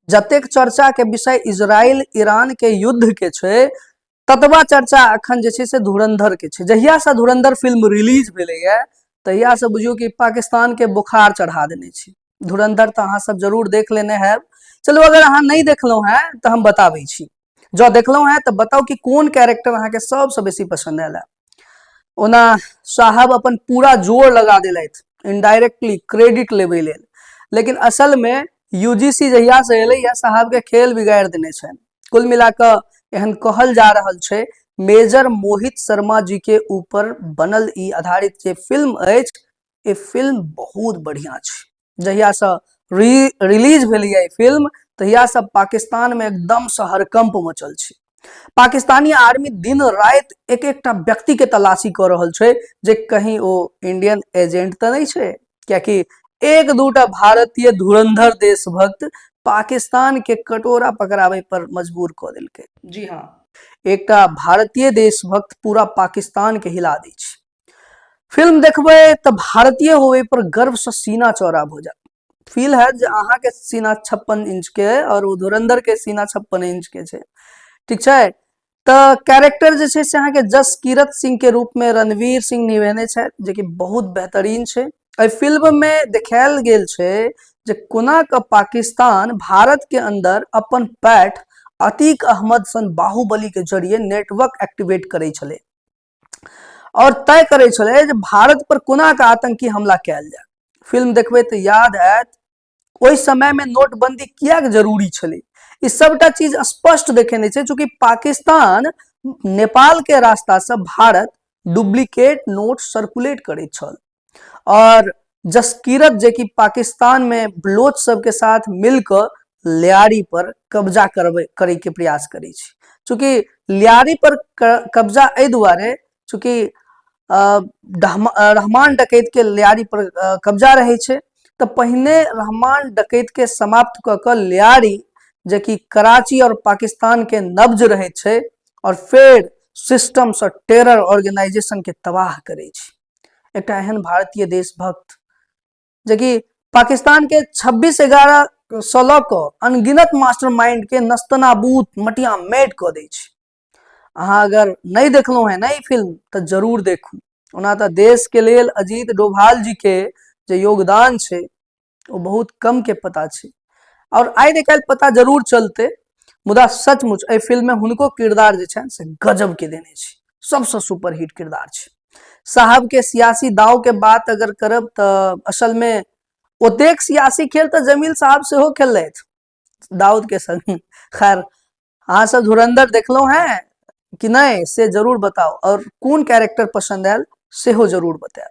जतेक चर्चा के विषय इजराइल ईरान के युद्ध के छै, ततबा चर्चा अखन जे छै से धुरंधर के छै। जहिया से धुरंधर फिल्म रिलीज भेलैया तहिया से बुझियौ कि पाकिस्तान के बुखार चढ़ा देने छै। धुरंधर तऽ अहाँ सब जरूर देख लेने हैब। चलू अगर अहाँ नहि देखलहुँ हैं तऽ हम बताबै छी, जँ देखलहुँ हैं तऽ बताउ कि कोन कैरेक्टर अहाँके सबसँ बेसी पसंद आयल है। ओना साहब अपन पूरा जोर लगा देलथि इनडायरेक्टली क्रेडिट लेबै लेल, लेकिन असल में यूजीसी जहिया से एलै या साहब के खेल बिगाड़ि देने छनि। कुल मिला कऽ एहन कहल जा रहल छै मेजर मोहित शर्मा जी के ऊपर बनल ई आधारित जे फिल्म अछि, ई फिल्म बहुत बढ़िया छै। जहिया से रिलीज भेलैया ई फिल्म तहिया से पाकिस्तान में एकदम से हड़कंप मचल छै। पाकिस्तानी आर्मी दिन राति एक एकटा व्यक्ति के तलाशी कऽ रहल छै जे कहीं ओ इंडियन एजेंट तऽ नहि छै, कियाकि एक दूटा भारतीय धुरंधर देशभक्त पाकिस्तान के कटोरा पकड़ाबै पर मजबूर कऽ देलकै। जी हाँ, एकटा भारतीय देशभक्त पूरा पाकिस्तान के हिला दै छै। फिल्म देखबै तऽ भारतीय होवे पर गर्व से सीना चौड़ा भऽ जायत। फील हैत जे अहाँके सीना 56 इंच के और ओ धुरंधर के सीना 56 इंच के छै। ठीक छै, तऽ कैरेक्टर जे छै से अहाँके जसकीरत सिंह के रूप में रणवीर सिंह निभेने छथि, जे कि बहुत बेहतरीन छै। एहि फिल्म में देखायल गेल छै जे कोना कऽ पाकिस्तान भारत के अंदर अपन पैठ अतीक अहमद सन बाहुबली के जरिए नेटवर्क एक्टिवेट करै छलै और तय करै छलै जे भारत पर कोना कऽ आतंकी हमला कयल जाय। फिल्म देखबै तऽ याद आयत ओहि समय में नोटबंदी कियाक जरूरी छलै, ई सबटा चीज स्पष्ट देखेने छै। चूंकि पाकिस्तान नेपाल के रास्ता से भारत डुप्लीकेट नोट सर्कुलेट करैत छल और जसकीरत जे कि पाकिस्तान में बलोच सबके साथ मिलकर लियारी पर कब्जा करे के प्रयास करै छै। चूंकि लियारी पर कब्जा एहि दुआरे चूंकि रहमान डकैत के लियारी पर कब्जा रहै छै, तऽ पहिने रहमान डकैत के समाप्त कऽ कऽ लियारी जे कि कराची और पाकिस्तान के नब्ज रहै छै और फेर सिस्टम से टेरर ऑर्गेनाइजेशन के तबाह करै छै। एकटा एहन भारतीय देशभक्त जे कि पाकिस्तान के 26/11 से लऽ कऽ अनगिनत मास्टरमाइंड के नस्तनाबूत मटिया मेट कऽ दै छै। अहाँ अगर नहि देखलहुँ हैं ना ई फिल्म तऽ जरूर देखू। ओना तऽ देश के लेल अजीत डोभाल जी के जे योगदान छै ओ बहुत कम के पता छै और आइ ने काल्हि पता जरूर चलते, मुदा सचमुच एहि फिल्म में हुनको किरदार जे छनि से गजब के देने छै, सबसँ सुपरहिट किरदार छै। साहब के सियासी दाव के बात अगर करब तऽ असल में ओतेक सियासी खेल तऽ जमील साहब सेहो खेललथि दाऊद के संग। खैर, अहाँ सब धुरंधर देखलहुँ हैं कि नहि से जरूर बताउ और कोन कैरेक्टर पसंद आयल सेहो जरूर बतायब।